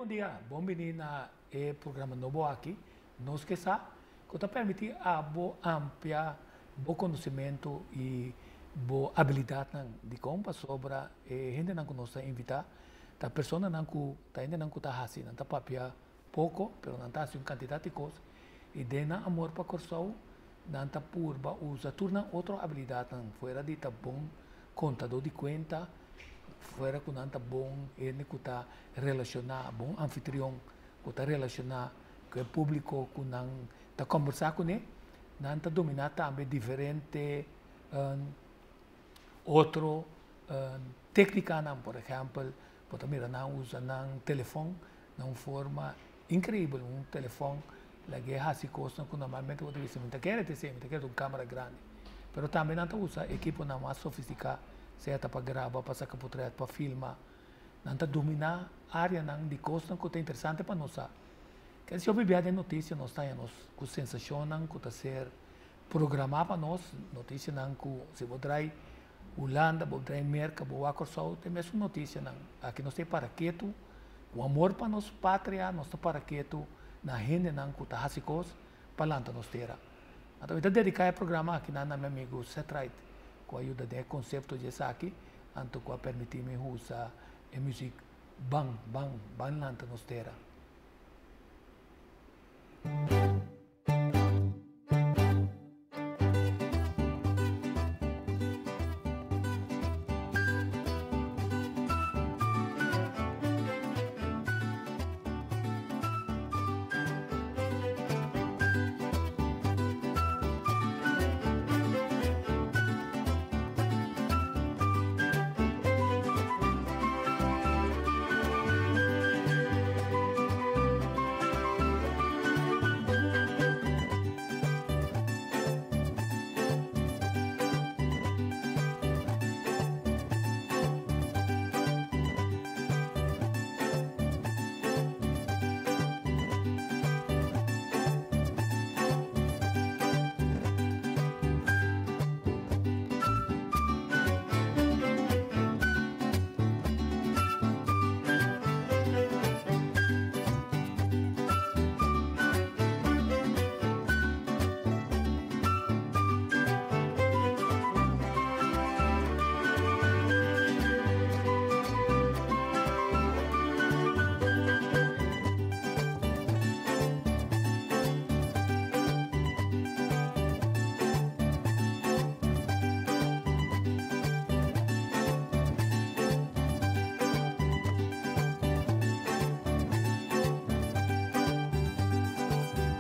Bon dia, bon bini na e programa nobo aki, Nos Ke Sa, ku ta permití abo amplia bo konosementu i bo abilidatnan. Dikon? Pasobra e hendenan ku nos ta invitá ta personanan ku ta hendenan ku ta hasi, nan ta papia poko, pero nan ta hasi un kantidat di kos i den nan amor pa Kòrsou nan ta purba usa tur nan otro abilidatnan fuera di ta bon kontadó di kuenta, fuera ku nan ta bon hende ku ta relashoná, bon anfitrion ku ta relashoná ku e públiko ku nan ta kòmbersá kuné, nan ta dominá tambe diferente otro téknikanan, por ehèmpel bo ta mira nan usa nan telefòn na un forma increibel, un telefon lag'é haci cosnan cu normalmente bo ta bisa mi ta kere ta esey, mi ta kere ta un camera grandi. Pero tambe nan ta usa equiponan mas sofistica, sea ta pa graba, pa saca potret, pa filma. Nan ta domina areanan di cosnan cu ta interesante pa nos sa. Kende si hopi bia den noticia nos ta haña nos cu sensacionnan cu ta ser programa pa nos, noticianan cu si bo draai Hulanda, bo draai Merca, bo wak Kòrsou, ta e mesun noticianan. Aki nos ta e para ketu, cu amor pa nos patria, nos ta para ketu na hendenan cu ta haci cos pa lanta nos tera. Anto mi ta dedica e programa aki na mi amigo Seth Wright, cu a yuda den e concepto di esaki, anto cu a permiti mi usa e music Ban, ban, ban lanta nos tera.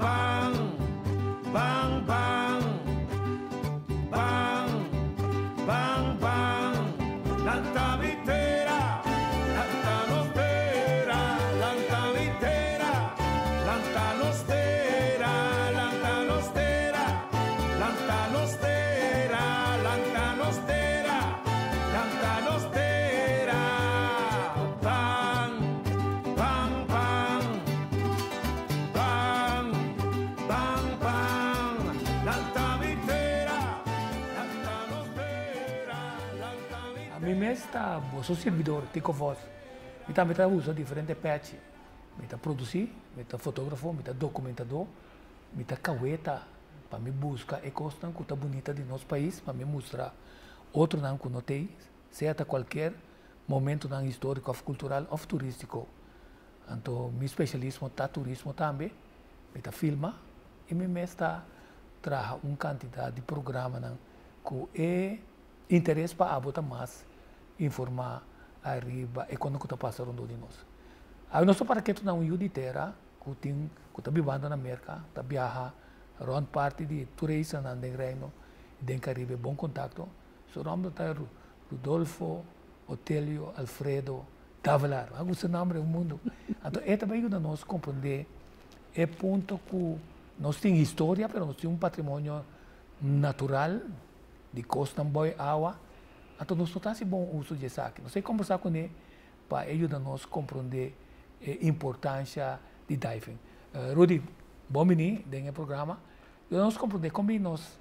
Ban, ban, ban, ban, ban, ban, lanta mi tera, lanta nos tera, lanta mi tera, lanta nos tera, lanta nos tera, lanta nos tera, lanta nos tera, lanta nos tera, ban, ban, ban, ban, ban, ban, lanta mi tera, lanta nos tera, lanta mi Ami mes ta boso sirbidor, Tico Vos. Mi tambe ta usa diferente pèchi. Mi ta produsí, mi ta fotógrafo, mi ta dokumentadó, mi ta kaweta pa mi buska e kosnan ku ta bunita di nos pais pa mi mustra otronan ku no tei, sea ta kualkier momentonan históriko òf kultural òf turístiko. Anto mi spesialismo ta turismo tambe, mi ta filma i mi mes ta traha un kantidat di programanan ku e interes pa abo ta mas informá ariba e kosnan ku ta pasa rondó di nos. Awe nos ta para ketu na un yu di tera ku tin ku ta bibando na Merka, ta biaha rònt parti di tur e islanan den Reino i den Karibe, bon kontakto. Su nòmber ta Rudolfo Otelio Alfredo Davelaar. A gusta e nòmber den mundu. Anto e ta bai yuda nos komprondé e punto ku nos tin historia pero nos tin un patrimonio natural di kosnan boi awa, anto nos no ta hasi bon uso di esaki. Nos ta kombersá kuné pa e yuda nos komprondé e importansha di diving. Rudy, bon bini den e programa. Yuda nos komprondé kon bin nos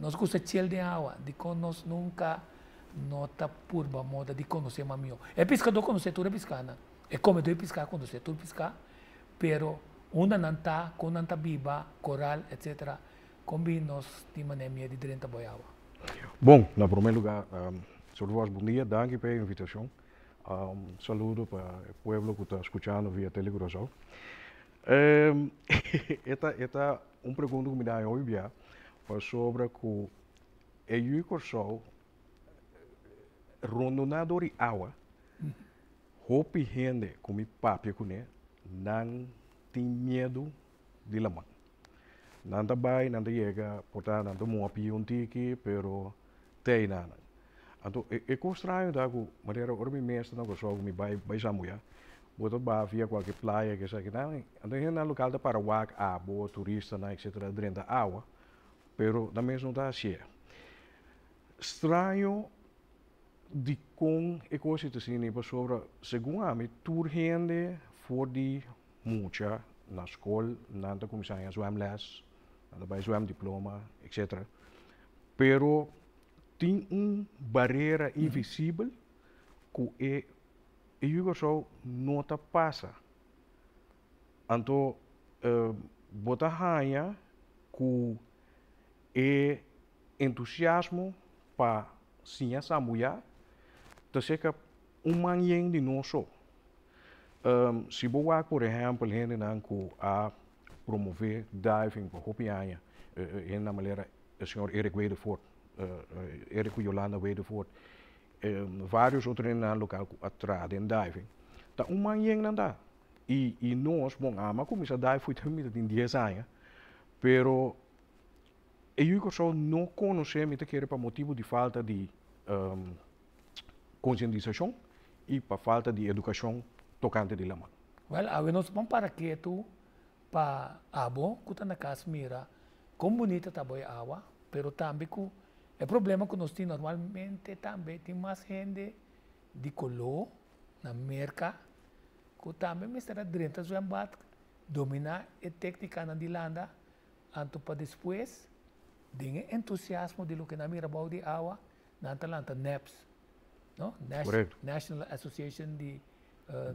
nos gusta chel den awa, dikon nos nunka no ta purba moda di konosé mas mihó. E piskadó konosé tur e piskanan. E komedó di piská konosé tur piská, pero unda nan ta, kon nan ta biba, koral, etc. Kon bin nos tin manera mie di drenta boi awa? Bon, na promé lugá, Señor Vos, bon dia, danki pa e invitashon. Saludo pa e pueblo ku ta skuchando via Tele Curaçao. E ta e ta un pregunta ku mi da hopi bia, pasobra ku e yu Kòrsou rondoná dor di awa, hopi hende ku mi papia kuné, nan tin miedu di laman. Nan ta bai, nan ta yega, por ta nan ta muha pia un tiki, pero te einan. Anto e e kos straño ta ku manera ora mi mes ta na Kòrsou ku mi bai bai Sambuya, bo ta baha via kualke playa kesaki nan, anto e hendenan lokal ta para wak abo, turistanan etcetera drenta awa, pero nan mes no ta hasié. Straño dikon e kos ei ta asina pasobra segun ami tur hende for di mucha na skol nan ta kuminsá haña zwemles, nan ta bai zwemdiploma etcetera, pero tin un barera invisibel ku e e yu Kòrsou no ta pasa. Anto bo ta haña ku e entusiasmo pa siña sambuyá ta seka un man yen di nos so. Si bo wak por ehèmpel hendenan ku a promové diving pa hopi aña, hendenan manera e señor Eric Wedervoort, Eric ku Yolanda Wedervoort, varios otro hendenan lokal ku a traha den diving, ta un man yen nan ta. I nos, bon ami a kuminsá dive fo'i tempu mi ta tin dies aña, pero e yu Kòrsou no konosé, mi ta kere pa motibu di falta di konsientisashon i pa falta di edukashon tokante di laman. Wèl, awe nos ban para ketu pa abo ku ta na kas mira kon bunita ta bo e awa, pero tambe ku e problema ku nos tin normalmente tambe tin mas hende di koló na Merka ku tambe mester a drenta zwembad, dominá e téknikanan di landa Anto pa despues, den e entusiasmo di loke nan mira bou di awa, nan ta lanta NABS, no? Correcto. National Association di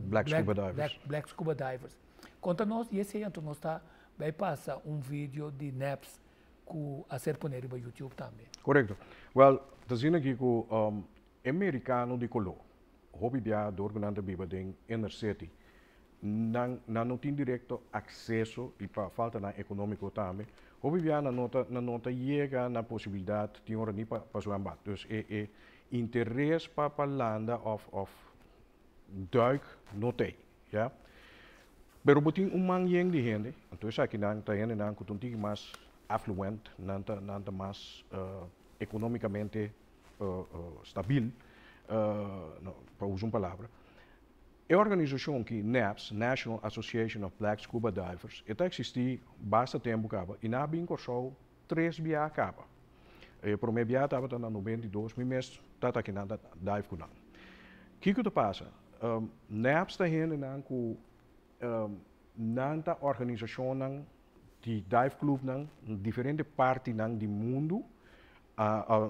Black Scuba Divers. Black Scuba Divers. Konta nos di esei, anto nos ta bai pasa un video di NABS ku a ser pone riba YouTube tambe. Correcto. Wel, ta asina aki ku e merikano di koló, hopi bia dor ku nan ta biba den inner city, Nan nan no tin directo acceso y pa faltanan economico tambe, hopi bia nan no ta nan no ta yega na posibilidad tin ora ni pa pa zwembad. Dus e e interes pa pa landa of of duik no t'ey, ya. Pero bo tin un man yen di hende, anto esakinan ta hendenan cu ta un tiki mas affluent, nan ta nan ta mas economicamente stabil, no pa usa un palabra. E organisashon ki NABS, National Association of Black Scuba Divers, e ta eksistí basta tempu kaba i nan a bin Kòrsou tres bia kaba. E promé bia tabata na 92, mi mes tabata aki nan ta dive ku nan. Kiko ta pasa? NABS ta hendenan ku nan ta organisashonnan di dive clubnan na diferente partinan di mundu,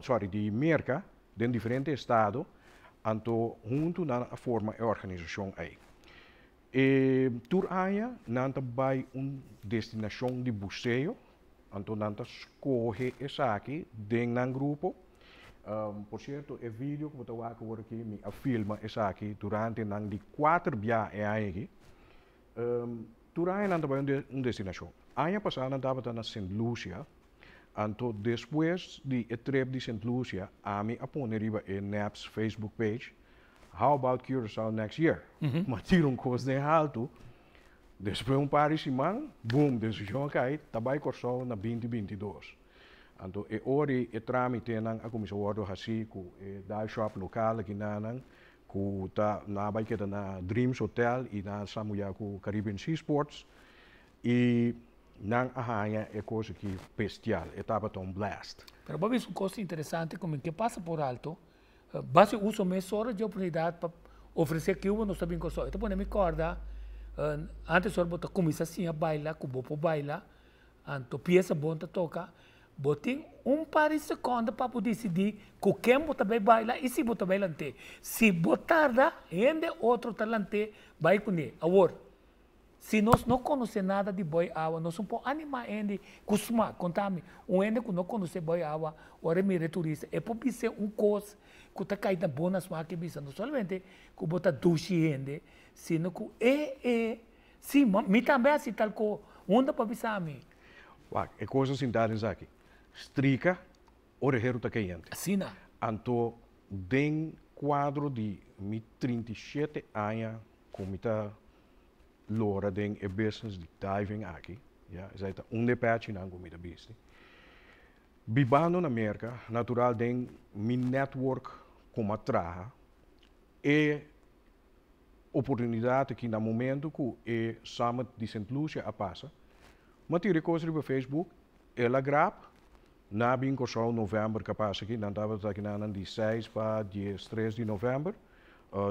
sorry, di Merka, den diferente estado, anto huntu nan a forma e organisashon ei. E tur aña nan ta bai un destinashon di buseo, anto nan ta skohe esaki den nan grupo. Por sierto, e video ku bo ta wak awor aki, mi a filma esaki durante nan di kuater bia e aña aki. Tur aña nan ta bai un destinashon. Aña pasá nan tabata na Sint Lucia, anto despues di e trip di Sint Lucia ami a pone riba e NAPS Facebook page, How about Curaçao next year? Mi a tira un kos den haltu, despues un par di siman, boom, desishon a kai, ta bai Kòrsou na binti 22. Anto e ora ei e trámitenan a kuminsá wòrdu hasí ku e dive shop lokal aki nanan, Ku ta nan a bai keda na Dreams Hotel i nan a samuya ku Caribbean Sea Sports i nan a haña e kos aki bestial, e tabata un blast. Pero bo a bisa un kos interesante ku mi ke pasa por alto, base uso mesora dje oportunidat pa ofresé kiuba nos ta bin Kòrsou. E ta pone mi kòrda antes ora bo ta kuminsá siña baila ku bo por baila, anto piesa bon ta toka. Bo tin un par di seconde pa bo dicidi cu ken bo ta bay baila y si bo ta bay lante. Si bo tarda, hende otro ta lante bay cune. Awor, si nos no conoce nada di boy awa, nos no por anima hende cu sma. Conta mi, un hende cu no conoce boy awa, ora e mira e turista, e por bisa un cos cu ta cay na bo na smaak e bisa no solamente cu bo ta dushi hende, sino cu e e, si, mi tambe a haci tal co, unda pa bisa mi? Wak, e kos a sinta den esaki. Strika ora e heru ta kayente. Asina. Anto den kuadro di mi 37 aña ku mi ta lora den e business di diving aki, ya, esei ta un di e pèchinan ku mi ta bisti. Bibando na Merka, natural den mi network ku mi a traha, e oportunidat aki na momento ku e summit di Sint Lucia a pasa, Mi a tira e kos riba Facebook, el a grab, na bin Kòrsou novèmber ku a pasa aki, nan tabata aki nan di seis pa 13 di novèmber,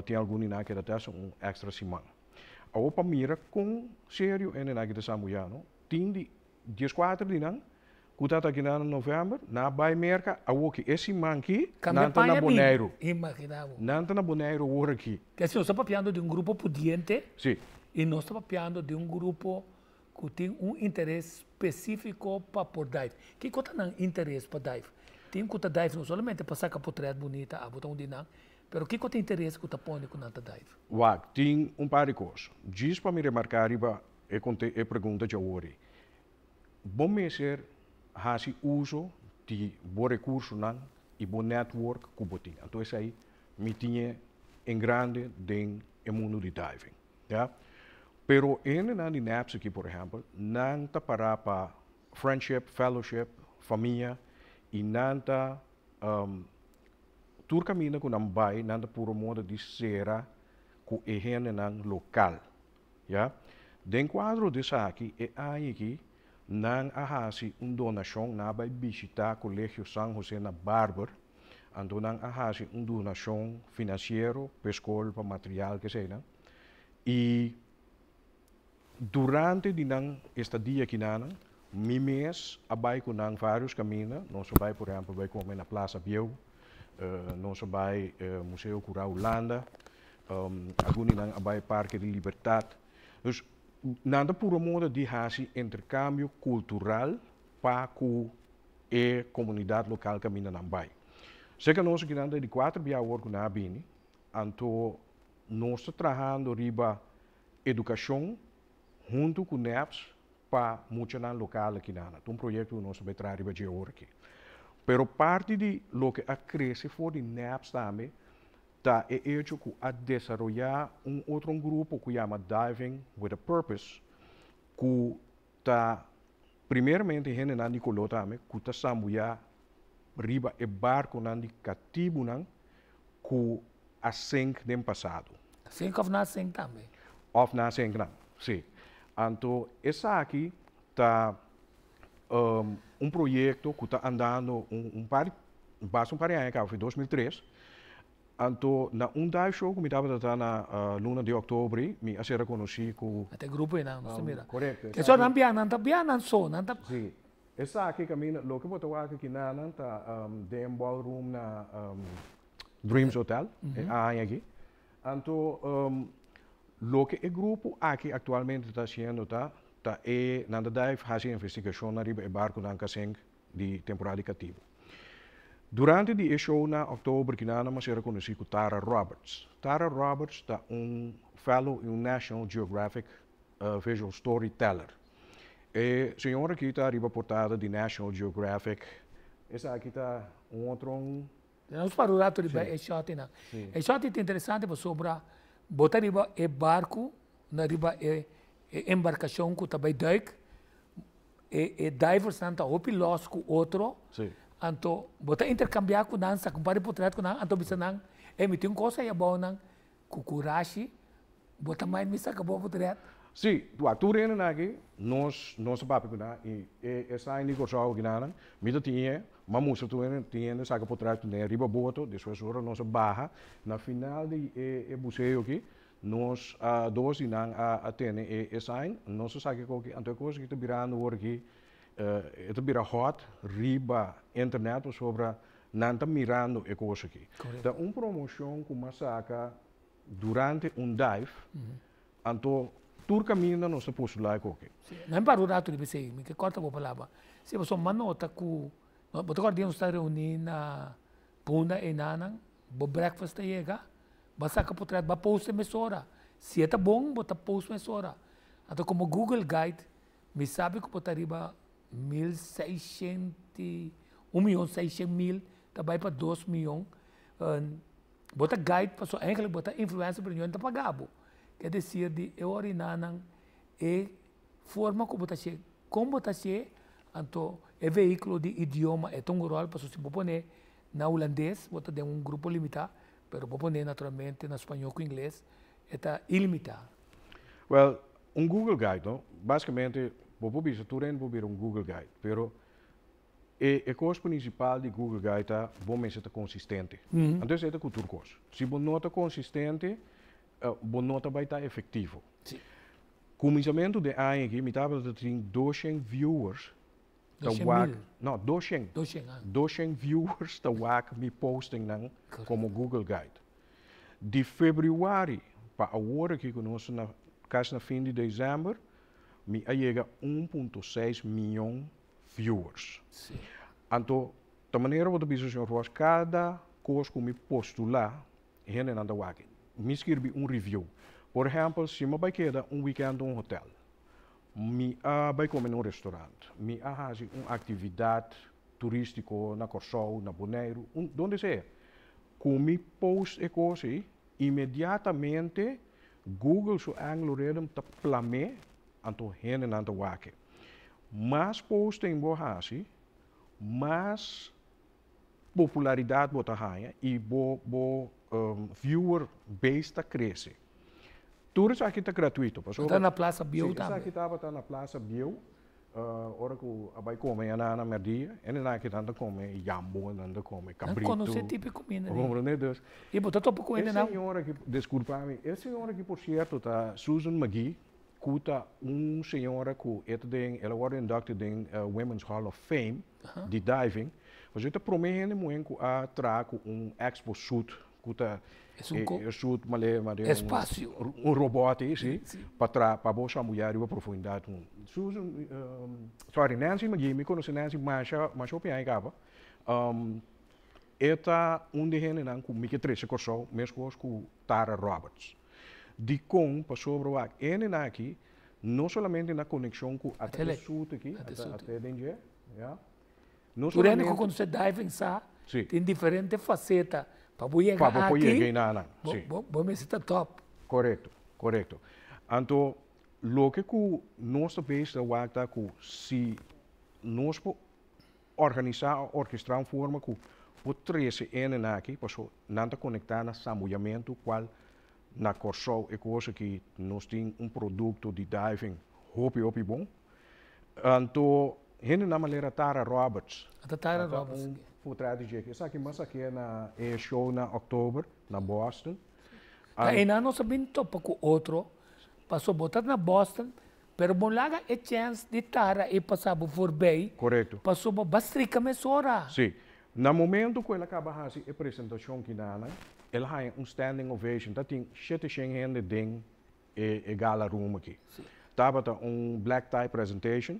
tin algun di nan a keda te hasta un èkstra siman. Awor pa mira kon serio hende nan aki ta sambuyá no, tin di 14 di nan ku tabata aki nan na novèmber, nan a bai Merka, awor ki e siman aki Kambia nan ta na paña bin, Boneiru. imagina bo. Nan ta na Boneiru awor aki. Kèsei nos ta papiando di un grupo pudiente i nos ta papiando di un grupo ku tin un interes spesífiko pa por dive. Kiko ta nan interes pa dive? Tin ku ta dive no solamente pa saka potrèt bunita, abo ta un di nan, pero kiko ta interes ku ta pone ku nan ta dive? Wak, tin un par di kos. Djis pa mi remarká riba e konte e pregunta djawoor ei. Bo mester hasi uso di bo rekursonan i bo network ku bo tin. Anto esei mi tin e en grande den e mundu di diving. Ya. Pero e hendenan di NAPS aki, por ehèmpel, nan ta pará pa friendship, fellowship, famia, i nan ta tur kaminda ku nan bai, nan ta puro moda di sera ku e hendenan lokal. Ya. Den kuadro di esaki, e aña aki nan a hasi un donashon, nan a bai bishitá Kolegio San Jose na Barber, anto nan a hasi un donashon finansiero pa e skol, pa material, keseinan. I durante di nan estadia kinanan, mi mes a bai ku nan vários kaminda. Nos a bai, por ehèmpel, bai kome na Plaza Bieu, nos a bai Museo Kura Hulanda, algun di nan a bai Parke di Libertat. Dus nan ta puru moda di hasi interkambio kultural pa ku e komunidat lokal kaminda nan bai. Serka nos akinan ta di kuater bia awor ku nan a bini, anto nos ta trahando riba edukashon huntu ku NEPS pa muchanan lokal akinan. Ta un proyekto ku nos ta bai traha riba dje ora aki. Pero parti di loke a krese for di NEPS tambe ta e echo ku a desaroyá un otro un grupo ku yama Diving with a Purpose ku ta primeramente hendenan di koló tambe ku ta sambuyá riba e barkonan di katibunan ku a sink den pasado. Sink of na sink tambe? Of na sink nan, si. Anto esaki ta un proyekto ku ta andando un par, basta un par di aña kaba, for 2003. Anto na un dive show ku mi tabata ta na luna di òktober, mi a ser rekonosí ku. Ata e grupo ei nan, nos ta mira. Korekto. Esaki nan bia, nan ta bia nan so, nan ta. Si. Esaki kaminda, loke bo ta wak aki nan ta den ballroom na Dreams Hotel, e aña aki. Anto, loke e grupo aki aktualmente ta hasiendo ta, ta e, nan ta dive hasi investigashonnan riba e barkunan ku a sink di temporada di katibu. Durante di e show na òktober kina nan a ser rekonosí ku Tara Roberts. Tara Roberts ta un fellow i un National Geographic visual storyteller. E señora aki ta riba portada di National Geographic. Esaki ta un otro. Nos para un rato riba e shòtinan. E shòti ta interesante pasobra bo ta riba e barku, na riba e embarkashon ku ta bai duik, e diversnan ta hopi lòs ku otro, anto bo ta interkambiá ku nan, saka un par di potrèt ku nan, anto bisa nan, ey mi tin un kos ei abou nan, ku kurashi bo ta mai mi saka bo potrèt. Sí, wak tur hendenan aki nos nos ta papia ku nan i e e sign di Kòrsou aki nan mi ta tin e, m'a mustra tur hende tin hende saka potrèt ku nan riba boto, despues ora nos a baha na final di e e buseo aki nos a dos di nan a a tene e e sign, nos a saka e koki, anto e kos aki ta birando awor aki. E ta bira hot riba internet pasobra nan ta mirando e kos aki. Ta un promoshon ku m'a saka durante un dive, anto tur kaminda nos ta postulá e koki. Sí, nan para un ratu riba esei, mi ke kòrta bo palabra. Sí, pasobra m'a nota ku, bo ta kòrda dia nos ta reuní na Punda einanan, bo breakfast ta yega, bo a saka potret, bo a post e mesora. Si e ta bon, bo ta post mesora. Anto komo Google Guide, mi sabi ku bo ta riba 1600, 1.600.000 ta bai pa 2 mion. Bo ta guide pasobra eigenlijk bo ta influencer, pero niun ta paga bo. Ke desir di e ora einanan e forma ku bo ta hacié, kon bo ta hacié, anto e vehíkulo di idioma e ta un ròl, pasobra si bo pone na hulandes bo ta den un grupo limitá, pero bo pone naturalmente na spañó ku ingles e ta ilimitá. Well, un Google Guide, no? Básicamente, bo por bisa tur hende por bira un Google Guide, pero e kos prinsipal di Google Guide ta bo mester ta konsistente. Anto esei ta ku tur kos. Si bo no ta konsistente, bo no ta bai ta efektivo. Kuminsamentu di aña aki, mi tabata tin 200 viewers ta 200 wak mil? No, 200. 200, ah. 200 viewers ta wak mi postingnan komo Google Guide. Di febrüari pa awor aki ku nos na kasi na fin di desèmber, mi a yega 1.6 mion viewers. Anto, ta manera bo ta bisa, señor Vos, kada kos ku mi postulá, hendenan ta wak. Mi skirbi un review. Por ehèmpel, si mi bai keda un weekend den un hotel, mi a bai kome na un restaurant, mi a hasi un aktividat turístiko na Kòrsou, na Boneiru, un, donde sea. Ku mi post e kos ei, inmediatamente Google su algoritmo ta plam'é, anto hendenan ta wak. Mas posting bo hasi, mas popularidat bo ta haña i bo viewer base ta krese. Tur esaki ta gratuito. Ta na Plaza Bieu tambe. Esaki tabata na Plaza Bieu, ora ku a bai kome na merdia, e nan aki ta kome yambo, nan ta kome kabritu. Konosé tipo di kuminda. Komprendé? Dus, I bo ta topa ku e nan. Señora aki, diskulpa mi, e señora aki, por sierto, ta Susan McGee, ku ta un señora ku e ta den, el a wòrdu inducted den Women's Hall of Fame di diving. Mas e ta promé hende muhé ku a traha ku un expo suit, ku ta e suit male male Espasio. Un robot, si, pa tra pa bo sambuyá riba profundidat. Susan, sorry, Nancy McGee, mi konosé Nancy masha masha hopi aña kaba. E ta un di hendenan ku mi ke trese Kòrsou, meskos ku Tara Roberts. Di kon pasobra wak hendenan aki no solamente na konekshon ku ata e suit aki, ata ata den dje, ja. No Tur hende ku solamente konosé diving sa tin diferente faseta pa bo yega Pa bo por aki, yega einan, si. Bo mester ta top. Korekto, korekto. Anto, loke ku nos ta bezig ta wak ta ku si nos por organisá òf orkestrá un forma ku por trese hendenan aki, pasobra nan ta konektá na sambuyamentu, kual na Kòrsou e kos aki nos tin un produkto di diving hopi hopi bon. Anto, hendenan manera Tara Roberts. Ata Tara Ata Roberts. Un portret di dje. Esaki m'a sak'é na e show na òktober na Boston. Ta einan nos a bin topa ku otro, pasobra bo ta na Boston, pero bo laga e chèns di Tara e pasa bo voorbij. Pasobra bo a strika mesora. Si. Na momento ku el a kaba hasi e presentashon kinanan, el a haña un standing ovation. Ta tin 700 hende den e gala room aki. Tabata un black tie presentation.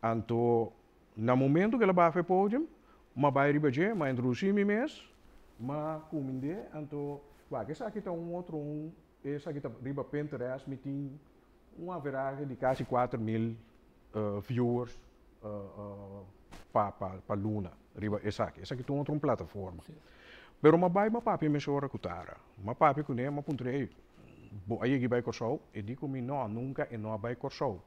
Anto, na momento ku el a baha e podium, m'a bai riba dje, m'a introdusí mi mes, m'a kumind'é, anto, wak, esaki ta un otro un, esaki ta riba Pinterest, mi tin un averahe di kasi 4000 viewers pa luna riba esaki. Esaki ta un otro un plataforma. Pero m'a bai m'a papia mesora ku Tara. M'a papia kuné, m'a puntr'é: "Ei, bo a yega bai Kòrsou?" E di ku mi no, nunka e no a bai Kòrsou.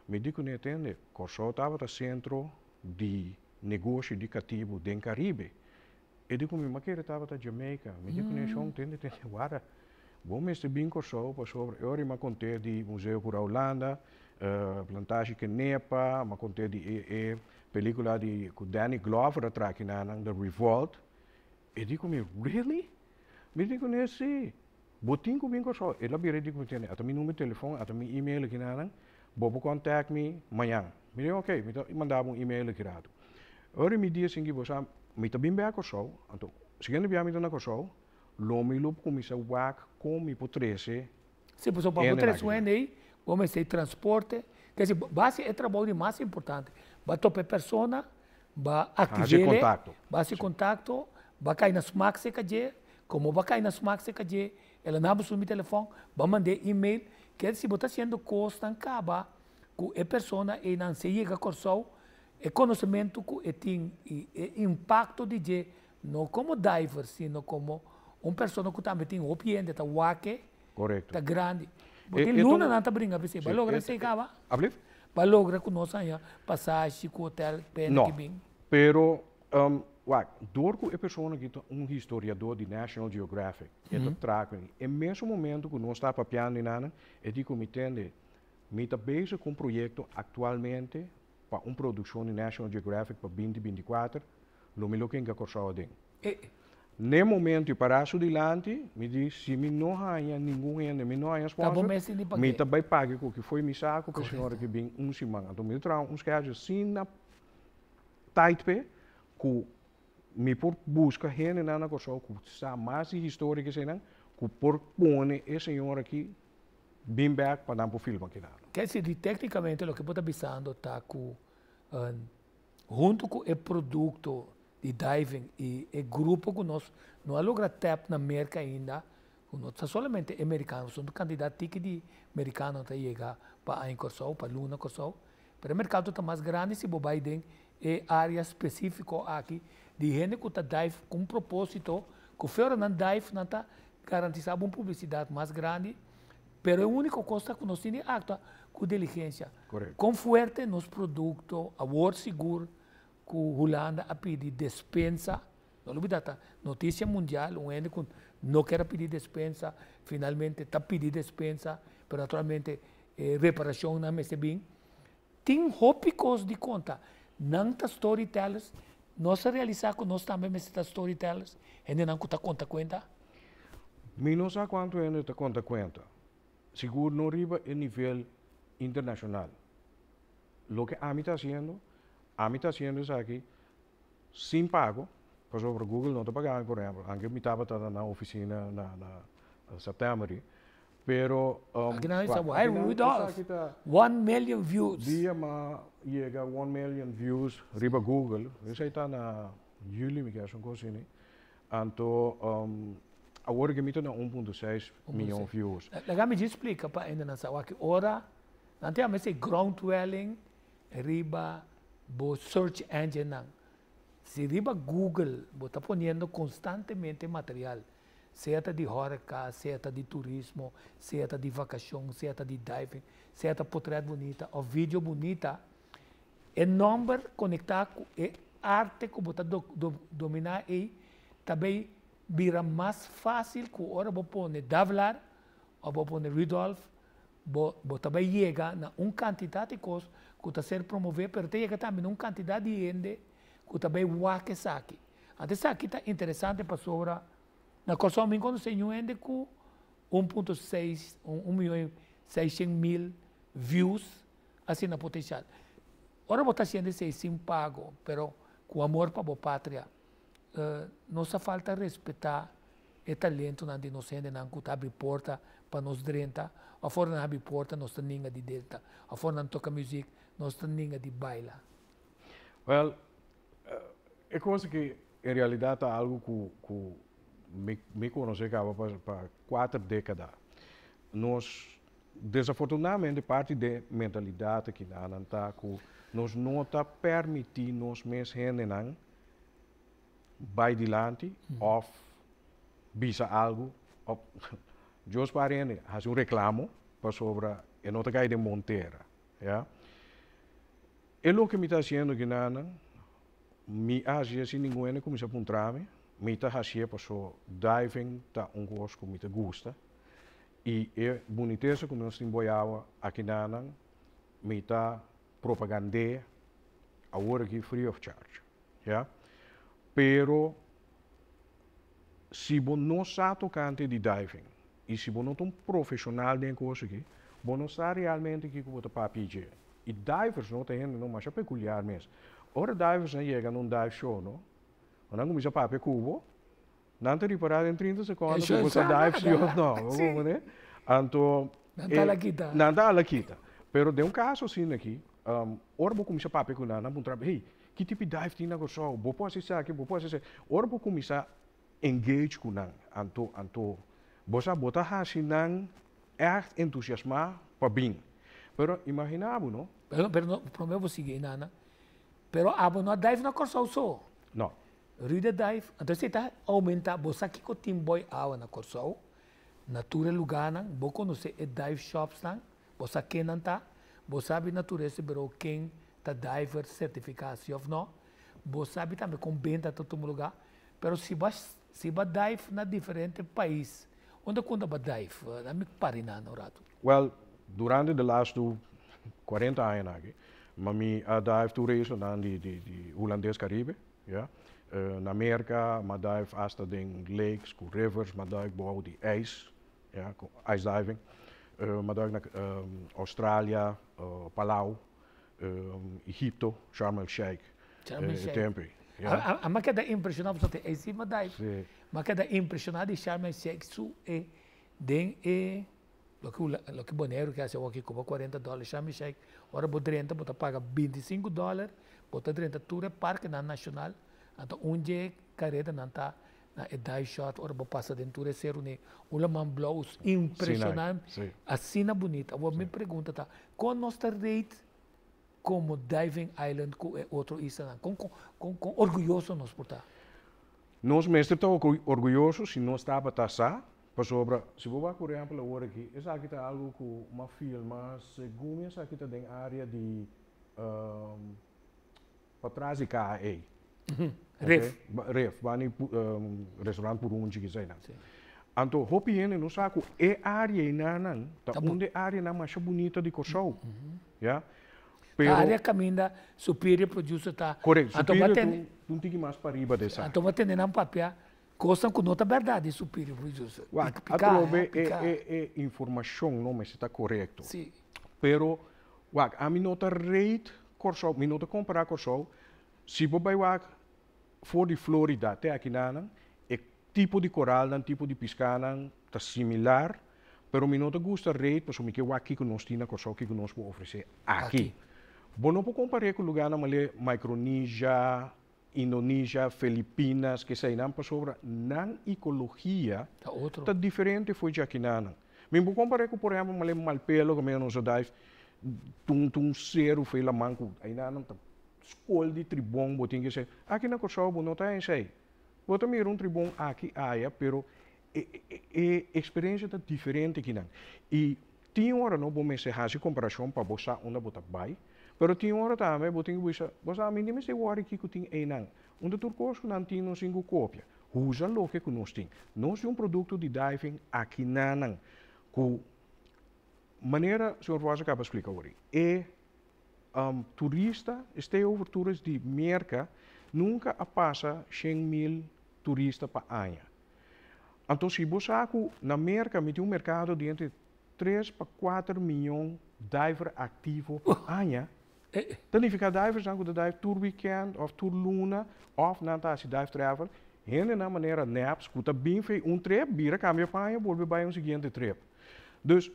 Mi di kuné: "Tende, Kòrsou tabata sentro di negoshi di katibu den Karibe." E di ku mi: "M'a kere tabata Jamaica." Mi di kuné: "Shon, tende, tende, warda. Bo mester bin Kòrsou pasobra e ora m'a kont'é di Museo Kura Hulanda, Plantage Kenepa, m'a kont'é di e pelíkula di ku Danny Glover a traha kinanan, The Revolt." E di ku mi: "Really?" Mi di kuné: "Si. Bo tin ku bin Kòrsou." El a bira e di ku mi: "Tende, ata mi number di telefòn, ata mi email kinanan, bo por contact mi mañan." Mi di, ok, mi ta manda un e-mail aki ratu. Ora mi di asina ku bo sa, mi ta bin bek Kòrsou, anto siguiente bia mi ta na Kòrsou, lo mi lo kuminsá wak kon mi por trese. Si, pasobra pa bo trese un hende ei, bo mester transporte, ke si base e trabou di mas importante, ba topa e persona, ba aktiv'é, ba hasi kontakto, ba kai na smak serka dje, komo ba kai na smak serka dje, el a naba su mi telefòn, ba mand'é email, ke si bo ta hasiendo kosnan kaba ku e persona einan si e yega Kòrsou, e konosementu ku e tin i e impakto di dje, no komo diver, sino komo un persona ku tambe tin hopi hende ta wak e, ta grandi. Bo tin lunanan ta bringa p'esei, bo a logra esei kaba? Bo a logra ku nos haña pasashi ku hotel p'e ki bin? No, pero wak, dor ku e persona aki ta un historiadó di National Geographic, e ta traha ku e mesun momento ku nos ta papiando enanan, e di ku mi tende, Mi ta bezig ku un proyekto aktualmente pa un produkshon di National Geographic pa binti 24, lo mi lo kenka Kòrsou aden. N'e momento i pará su dilanti, mi di si mi no haña ningun hende, mi no haña sponsor, mi ta bai paga ku ki fo'i mi saku pa e señora ki bin un siman. Anto mi ta traha un schedule asina tight p'e ku mi por buska hendenan na Kòrsou ku sa mas di historia ke eseinan ku por pone e señora aki bin bek pa nan por filma kinan. Ke si di teknikamente loke bo ta bisando ta ku huntu ku e produkto di diving i e grupo ku nos no a logra tap na Merka ainda, ku no ta solamente e merikano, pasobra un kantidat tiki di merikano ta yega pa aña Kòrsou, pa luna Kòrsou, pero e merkado ta mas grandi si bo bai den e área spesífiko aki di hende ku ta dive ku un propósito, ku fe ora nan dive nan ta Garantisá bo un publisidat mas grandi, pero e úniko kos ta ku nos tin di aktua ku diligensia. Kon fuerte nos produkto awor sigur ku Hulanda a pidi despensa, no lubidá ta notisia mundial, un hende ku no ker a pidi despensa finalmente ta pidi despensa, pero naturalmente e reparashonnan mester bin. Tin hopi kos di konta. Nan ta storytellers. Nos a realisá ku nos tambe mester ta storytellers, hendenan ku ta konta kuenta. Mi no sa kuantu hende ta konta kuenta. Sigur no riba e nivel internashonal. Loke ami ta hasiendo, ami ta hasiendo esaki sin pago, pasobra Google no ta paga mi por ehempel, anke mi tabata na nan oficina na september, pero Aki nan a bisa, Rudolf, 1 million views. Dia m'a yega 1 million views riba Google, esei ta na juli mi kier un kos asina, anto awor ku mi ta na 1.6 mion views. Laga mi splika pa hende sa aki ora, nan ta yama esei ground swelling riba bo search engine nan. Si riba Google bo ta poniendo konstantemente material, sea ta di horeca, sea ta di turismo, sea ta di vakashon, sea ta di diving, sea ta portret bunita òf video bunita, e nòmber konektá ku e arte ku bo ta dominá ei, tambe bira mas fásil ku ora bo pone Davelaar òf bo pone Rudolf, bo tambe yega na un kantidat di kos ku ta ser promové, pero ta yega tambe na un kantidat di hende ku tambe wak esaki. Anto esaki ta interesante pasobra na Kòrsou mi konosé un hende ku 1.6, 1.600.000 views asina potensial. Ora bo ta hasiendo esei sin pago, pero ku amor pa bo patria, nos a falta respetá e talentonan di nos hendenan ku ta abri porta pa nos drenta, òf ora nan abri porta nos ta ninga di drenta, òf ora nan toka muzik nos ta ninga di baila. Well, e kos ku en realidat ta algu ku mi konosé kaba pa 4 dékada. Nos, desafortunadamente, parti di mentalidat aki nan ta ku nos no ta permití nos mes hendenan bai dilanti òf bisa algu òf Dios pare hende hasi un reklamo pasobra e no ta kai den bon tera, ya. E loke mi ta hasiendo aki nan, mi a hasié sin ningun hende kuminsá puntra mi, mi ta hasié paso diving ta un kos ku mi ta gusta i e bunitesa ku nos tin Boyawa aki nan, mi ta propagand'é awor aki free of charge, ya. Pero si bo no sa tokante di diving i si bo no ta un profeshonal den kos aki, bo no sa realmente kiko bo ta papia dje. I divers no ta hende no masha pekuliar mes. Ora diversnan yega na un dive show no, nan kuminsá papia ku bo, nan ta ripará den 30 sekondo ku bo ta dive si òf no. Bo komprendé? Anto Nan ta ala kita. Nan ta ala kita. Pero den un kaso asina aki, ora bo kuminsá papia ku nan, nan puntra bo, hey, ki tipo di dive tin na Kòrsou? Bo por hasi esaki, bo por hasi esei. Ora bo kuminsá engage ku nan, anto anto bo sa bo ta hasi nan ègt entusiasmá pa bin. Pero imaginá bo no. Pero pero no, promé bo sigui einan, pero abo no a dive na Kòrsou so. No. Rudy a dive, anto esei ta oumentá, bo sa kiko tin boi awa na Kòrsou, na tur e lugánan, bo konosé e dive shopsnan, bo sa ken nan ta, bo sabi na tur ese birou ken ta diver sertifiká si òf no, bo sabi tambe kon benta ta tuma lugá, Pero si bo si bo a dive na diferente pais, unda ku unda bo a dive? Na mi pari nan un ratu. Well, durante de lastu 40 añanan aki, ma mi a dive tur e islanan di di di Hulandes Caribe, ya. Na Merka mi a dive asta den lakes ku rivers, mi a dive bou di ijs, ya, ku ice diving. Mi a dive na Australia, Palau, Egipto, Sharm el Sheikh, Sharm el Sheikh. E tempo ei. Ja. A mi a keda impreshoná pasobra te ei si mi a dive. Sí. Mi a keda impreshoná di Sharm el Sheikh su e den e loke loke Boneiru ke hasi awoki koba 40 dòler Sharm el Sheikh ora bo drenta bo ta paga 25 dòler bo ta drenta tur e parkenan nashonal anto un dje karedanan ta na e dive shot ora bo pasa den tur e seru ne un laman blou impreshonant asina bunita. Awor mi pregunta ta kon nos ta rate komo diving island ku e otro islanan? Kon kon kon orguyoso nos por ta? Nos mester ta orguyoso si nos tabata sa pasobra si bo wak por ehempel awor aki esaki ta algu ku m'a filma segun mi esaki ta den area di Patras di KAE. Rif. Rif, bani restaurant Purunchi kisa einan. Anto hopi hende no sa ku e área einanan ta un di e áreanan masha bunita di Kòrsou. Ya. Pero. Ta área kaminda Superior Producer ta. Korekto, Superior ta un tiki mas pariba di esaki. Anto bo a tende nan papia kosnan ku no ta bèrdat di Superior Producer. Wak, atrobe e informashon no mester ta korekto. Pero wak, ami no ta rate Kòrsou, mi no ta kompará Kòrsou, si bo bai wak for di Florida te akinanan, e tipo di koralnan, tipo di piskanan ta similar, pero mi no ta gusta rate pasobra mi ke wak kiko nos tin na Kòrsou, kiko nos por ofresé aki. Bo no por kompar'é ku lugánan manera Micronesia, Indonesia, Filipinas, keseinan pasobra nan ikologia ta diferente for dje akinanan. Mi por kompar'é ku por ehèmpel manera Malpelo kaminda nos a dive tun tun seru for e laman ku ainanan ta skol di tribon bo tin ke esei. Aki na Kòrsou bo no ta esei. Bo ta mira un tribon aki aya pero e e eksperensia ta diferente akinan. I Tin ora no bo mester hasi komparashon pa bo sa unda bo ta bai, pero tin ora tambe bo tin ku bisa, bo sa mi no mester wòri kiko tin einan. Unda tur kos ku nan tin nos tin ku kopia. Usa loke ku nos tin. Nos tin un produkto di diving akinanan ku manera señor Vos a kaba splika awor, e turista, e stay-over tourist di Merka nunka a pasa 100,000 turista pa aña. Anto si bo sa ku na Merka mi tin un merkado di entre 3 pa 4 miyon diver aktivo pa aña, ta nifiká diversnan ku ta dive tur wikènt òf tur luna òf nan ta hasi dive travel, hendenan manera Naps ku ta bin fei un trip, bira kambia paña bolbe bai un siguiente trip. Dus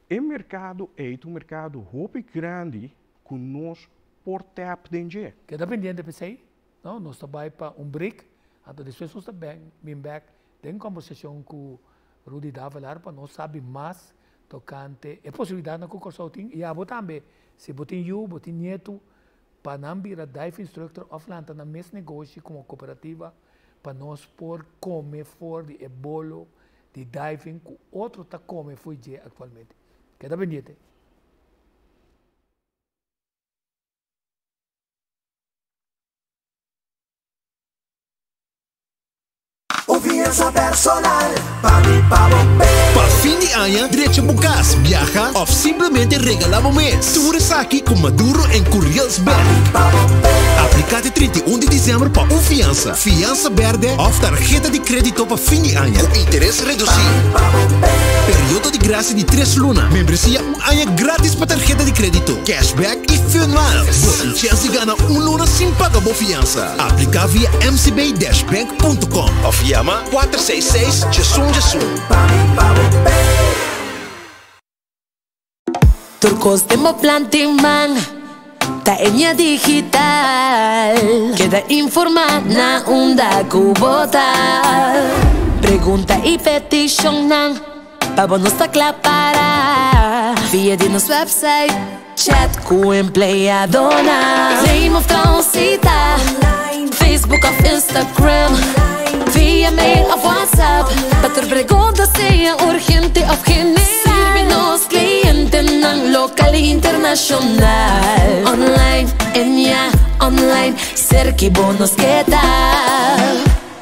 e merkado ei ta un merkado hopi grandi ku nos por tèp den dje. Keda pendiente p'esei. No, nos ta bai pa un break, anto despues nos ta ben bin bek den kombersashon ku Rudy Davelaar pa nos sabi mas tokante e posibilidatnan ku Kòrsou tin i abo tambe si bo tin yu, bo tin nietu pa nan bira dive instructor òf lanta nan mes negoshi komo kooperativa pa nos por kome for di e bolo di diving ku otro ta kome fo'i dje aktualmente. Keda pendiente. Un fiansa personal pa mi pa bo pe. Pa fin di aña, drecha bo kas, biaha òf simplemente regalá bo mes. Tur esaki ku Maduro en Curiel's Bank. Apliká te 31 di desèmber pa un fiansa. fiansa, fiansa berde òf tarheta di krédito pa fin di aña ku interes redusí. Periodo di grasia di tres luna, membresia un aña grátis pa tarheta di krédito, cashback i fun miles. Bo tin chèns di gana un luna sin paga bo fiansa. Apliká via mcb-bank.com òf yama 466 1111. Tur kos den bo plan tin man ta Ennia Digital. Keda informá na unda ku bo ta. Pregunta i petishonnan pa bo nos ta kla para. Via di nos website, chat ku empleadonan. Claim òf traha un sita, Facebook òf Instagram, via mail òf WhatsApp. Pa tur pregunta sea urgente òf general. Sirbi nos clientenan local i internacional. Online, Ennia, online, serki bo nos ke ta.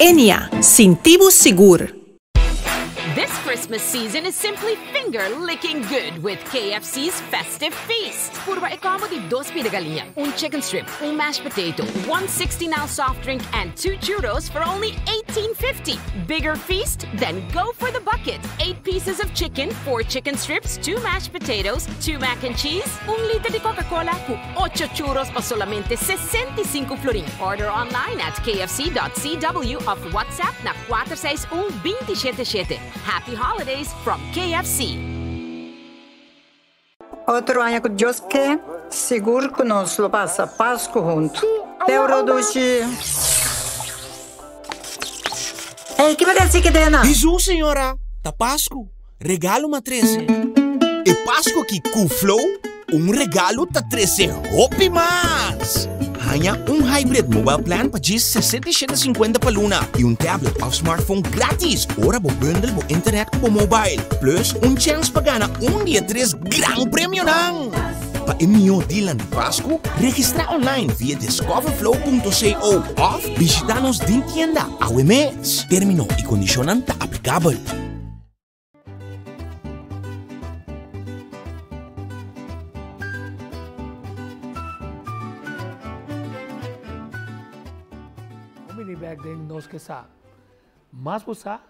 Ennia, sinti bo sigur! This Christmas season is simply finger licking good with KFC's Festive Feast. Purba e combo di dos pida galiña, un chicken strip, un mashed potato, one 16-ounce soft drink and two churros for only $18.50. Bigger feast? Then go for the bucket. Eight pieces of chicken, four chicken strips, two mashed potatoes, two mac and cheese, un liter di Coca-Cola cu ocho churros pa solamente 65 florin. Order online at kfc.cw of WhatsApp na 461 277. Happy holidays from KFC. Otro aña ku Dios ke, sigur ku nos lo pasa Pasku huntu. Te ora dushi. Ey, ki bo ta hasi kedena? Hesus, señora, ta Pasku. Regalo m'a trese. E Pasku aki ku Flow, un regalo ta trese hopi mas! Haña un hybrid mobile plan pa djis 67 cincuenta pa luna i un tablet òf smartphone gratis ora bo bundle bo internet ku bo mobile. Plus un chèns pa gana un di e tres gran premionan! Pa e mihó dealnan di Pasku, registrá online via discoverflow.co òf bishitá nos den tienda awe mes. Término i kondishonnan ta aplikabel. Un bini bek den nos ke sa. Mas bo sa,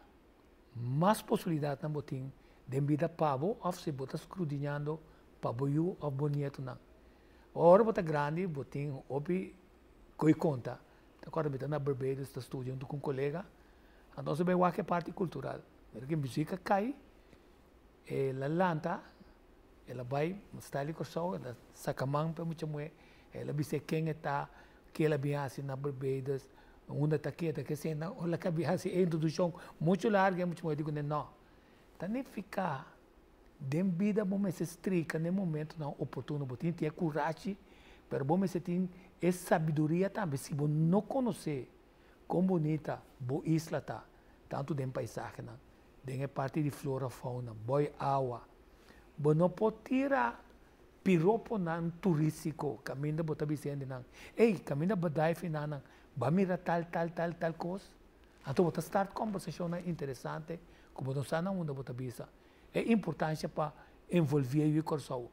mas posibilidatnan bo tin den bida pa bo òf si bo ta skrudiñando pa bo yu òf bo nietonan. Ora bo ta grandi bo tin hopi ko'i konta. Ta kòrda mi ta na Barbados ta studia huntu ku un kolega, anto nos a bai wak e parti kultural. Mira ke musika kai, el a lanta, el a bai style di Kòrsou, el a saka man pa e mucha muhé, el a bis'é ken e ta, ke el a bin hasi na Barbados, unda ta keda, ke esei. Ora el a bin hasi e introdukshon muchu largu, e mucha muhé di kuné, nò, ta nifiká den bida bo mester strika na e momentunan oportuno, bo tin tin e kurashi, pero bo mester tin e sabiduria tambe, si bo no konosé Kon bunita bo isla ta, tantu den paisahenan, den e parti di flora fauna, boi awa. Bo no por tira piroponan turístiko kaminda bo ta bisa hendenan, Ey, kaminda bo dive enanan, bo a mira tal, tal, tal, tal kos? Anto bo ta start kòmbersashonnan interesante ku bo no sa na unda bo ta bisa. E importansha pa envolví e yu Kòrsou.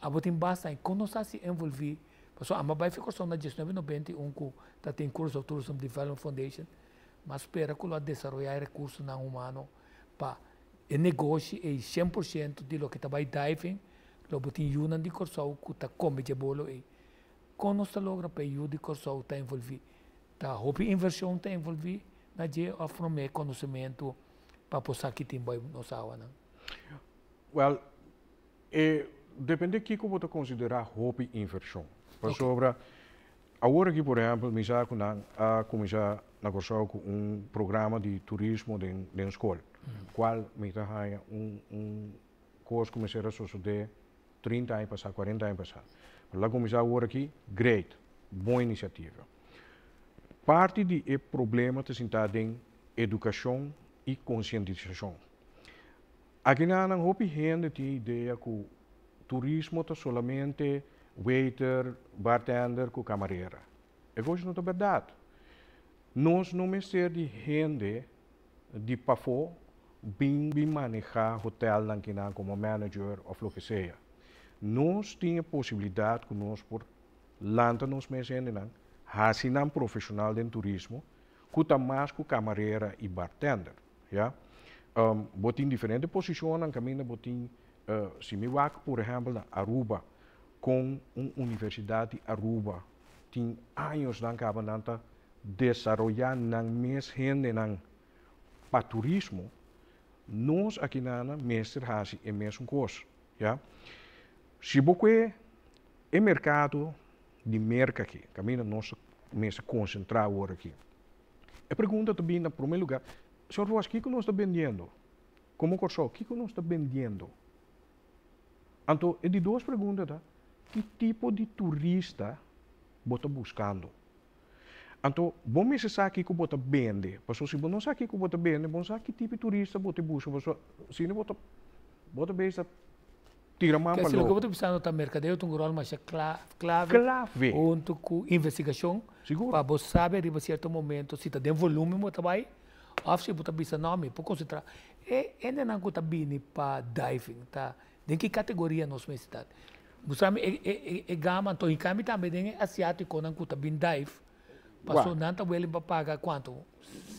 Abo tin basta aña, kon nos a hasi envolví? Pasobra amo a bai fi Kòrsou na 1991 ku ta tin Curaçao Tourism Development Foundation, m'a spera ku lo a desaroyá e rekursonan humano pa e negoshi ei 100% di loke ta bai diving, lo bo tin yunan di Kòrsou ku ta kome dje bolo ei. Kon nos ta logra pa e yu di Kòrsou ta envolví? Ta hopi invershon ta envolví na dje òf promé konosementu pa por sa ki tin bai nos awanan? Wèl, E depende kiko bo ta konsiderá hopi invershon. Pasobra awor aki por ehèmpel mi sa ku nan a kuminsá na Kòrsou ku un programa di turismo den den skol, kual mi ta haña un un kos ku mester a sosodé 30 aña pasá, 40 aña pasá. Pero el a kuminsá awor aki, great, bon inisiativa. Parti di e problema ta sintá den edukashon i konsientisashon. Akinan hopi hende tin idea ku turismo ta solamente waiter, bartender ku kamarera. E kos no ta bèrdat. Nos no mester di hende di pafó bin bin manehá hotelnan kinan komo manager òf loke sea. Nos tin e posibilidat ku nos por lanta nos mes hendenan. Hasi nan profeshonal den turismo, ku ta mas ku kamarera i bartender, ya. Bo tin diferente posishonnan kaminda bo tin, si mi wak por ehèmpel na Aruba, kon un universidat di Aruba tin añosnan kaba nan ta desaroyá nan mes hendenan pa turismo, nos akinana mester hasi e mesun kos, ya. Si bo kue e merkado di Merka aki, kaminda nos mester konsentrá awor aki, e pregunta ta bini na promé lugá, Señor Vos, kiko nos ta bendiendo? Komo Kòrsou, kiko nos ta bendiendo? Anto e di dos pregunta ta, ki tipo di turista bo ta buskando? Anto bo mester sa kiko bo ta bende, pasobra si bo no sa kiko bo ta bende, bo no sa ki tipo di turista bo ta buska, pasobra si no bo ta bo ta bes ta tira man pa Kese loke loko. bo ta bisando ta merkadeo ta un ròl masha kla klave Klave! huntu ku investigashon Sigur. pa bo sabi riba sierto momento si ta den volumen bo ta bai òf si bo ta bisa no mi por konsentrá. E hendenan ku ta bini pa diving ta den ki kategoria nos mester ta? Bo sa mi e e e gama anto i kami tambe den e asiatikonan ku ta bin dive paso nan ta willing pa paga kuantu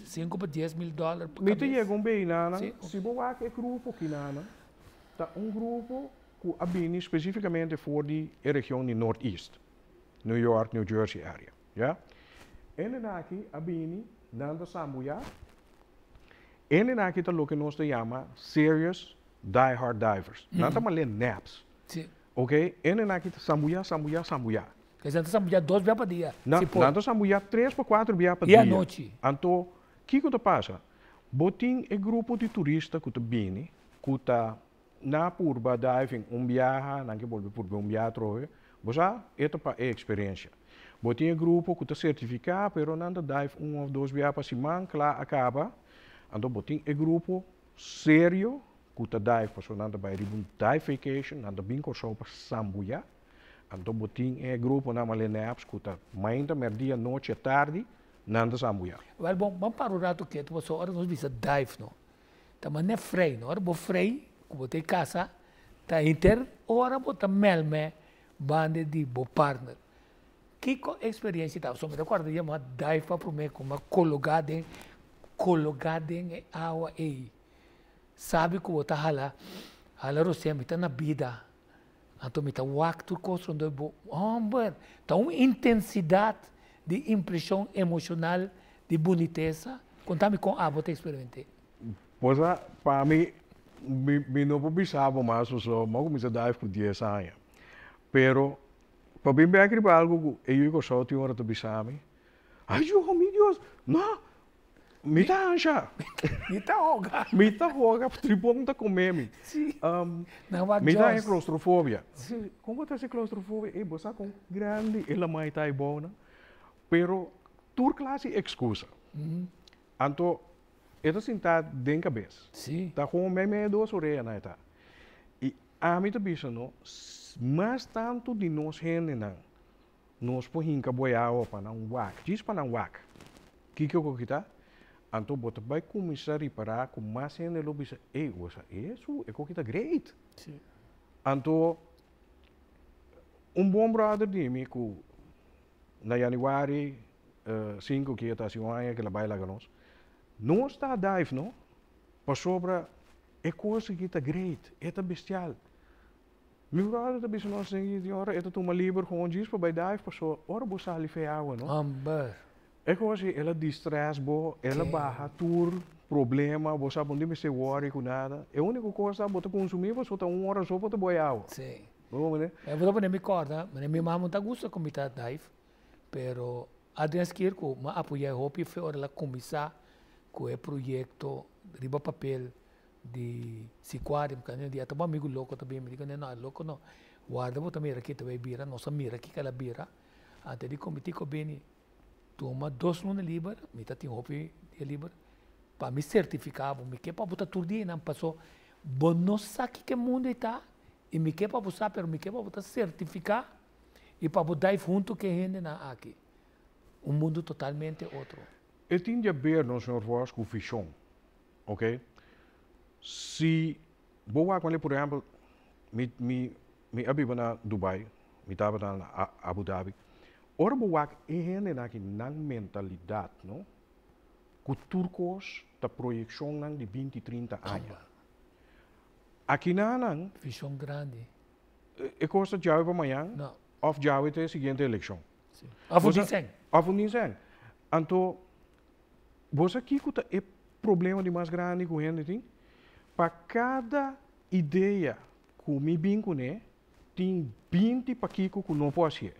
sinku pa 10,000 dòler pa Mi ta kabes. yega un bei nana, Si. si bo wak e grupo ki nana ta un grupo ku a bini spesifikamente for di e region di North East, New York, New Jersey area, ya. Hendenan aki a bini, nan ta sambuyá, hendenan aki ta loke nos ta yama serious die hard divers. Nan ta malé naps. Si. Ok, hendenan aki ta sambuyá, sambuyá, sambuyá. Kese nan ta sambuyá dos bia pa dia, Nan, si por. nan ta sambuyá tres pa kuater bia pa I dia. anochi. Anto, kiko ta pasa? Bo tin e grupo di turista ku ta bini, ku ta na purba diving un biaha, nan ke bolbe purba un biaha atrobe. Bo sa, e ta pa e eksperensia. Bo tin e grupo ku ta sertifiká, pero nan ta dive un òf dos biaha pa siman, kla a kaba. Anto bo tin e grupo serio ku ta dive, pasobra nan ta bai riba un dive vacation, nan ta bin Kòrsou pa sambuyá. Anto bo tin e gruponan malé nèps ku ta mainta, mèrdia, nochi, atardi, nan ta sambuyá. Wèl bon, ban para un ratu ketu pasobra ora nos bisa dive no, ta manera frei no. Ora bo frei ku bo ta e kasa, ta henter ora bo ta mèlmè banda di bo partner. Kiko eksperensia ta? Pasobra mi ta kòrda dia mi a dive pa promé ku mi a kologá den kologá den e awa ei. Sabi ku bo ta hala hala rosea mi ta na bida anto mi ta wak tur kos rondó bo homber ta un intensidat di impreshon emoshonal di bunitesa konta mi kon abo ta eksperiment'é. Bo sa pa mi mi mi no por bisa bo mas pasobra mi a kuminsá dive ku dies aña pero pa bin bek riba algu ku e yu Kòrsou tin ora ta bisa mi ay Dios mi Dios no Mi ta hansha. Mi ta hoga. Mi ta hoga, tribon ta come mi. Si. Nan wak Mi ta haña Jaws. claustrofobia. Si. Kon bo ta hasi claustrofobia? Ey, bo sa kon grandi e lamai ta aybou nan. Pero tur klase excusa. Anto e ta sinta den kabes. Si. Ta kon meimei dos oreanan e ta. I ami ta bisa no, mas tantu di nos hendenan Nos por hinka bo e awa pa nan wak, djis pa nan wak. Kiko ku kita? Anto bo ta bai kuminsá ripará ku mas hende lo bisa, Ey, bo sa esu, e koki ta great. Sí. Anto, un bon bròder di mi ku na yanüari 5 ki e ta hasi un aña ku el a bai laga nos, nos ta dive no, pasobra e kos aki ta great, e ta bestial. Mi brother ta bisa nos den di ora e ta tuma liber gewoon djis pa bai dive paso ora bo sali fe awa no. Homber. E kos ei el a distress bo, el a baha tur problema, bo sa bo no tin mester worry ku nada. E uniko kos ta bo ta konsumi paso ta un ora so bo ta boi awa. Si. Bo comprende? E bo ta pone mi korda, manera mi mama no ta gusta ku mi ta dive, pero Adrian Skier ku mi a apoya e hopi fe ora el a kuminsá ku e proyekto riba papel di Sicuario, mi di ata bo amigo loco ta bin, mi di no, loco no, warda bo ta mira ki ta bay bira, nos a mira kiko el a bira, antes di comiti cu bini, tuma dos luna liber, mi ta tin hopi dia liber, pa mi certifica bo, mi ke pa bo ta tur dia einan, paso bo no sa kiko e mundo ei ta, y mi ke pa bo sa, pero mi ke pa bo ta certifica y pa bo dive hunto cu e hendenan aki, un mundo totalmente otro. E tin di haber no señor Vos cu vision. Ok si bo wak manera por ehempel mi mi mi a biba na Dubai mi tabata na Abu Dhabi. Ora bo wak e hendenan aki nan mentalidat no, ku tur kos ta proyekshonnan di 20, 30 aña. Akinanan. Vishon grandi. E kos ta djawe pa mañan No. òf djawe ta e siguiente elekshon. Si. Òf un disen. Òf un disen. Anto bo sa kiko ta e problema di mas grandi ku hende tin? Pa kada idea ku mi bin kuné tin 20 pakiko ku no por hasié.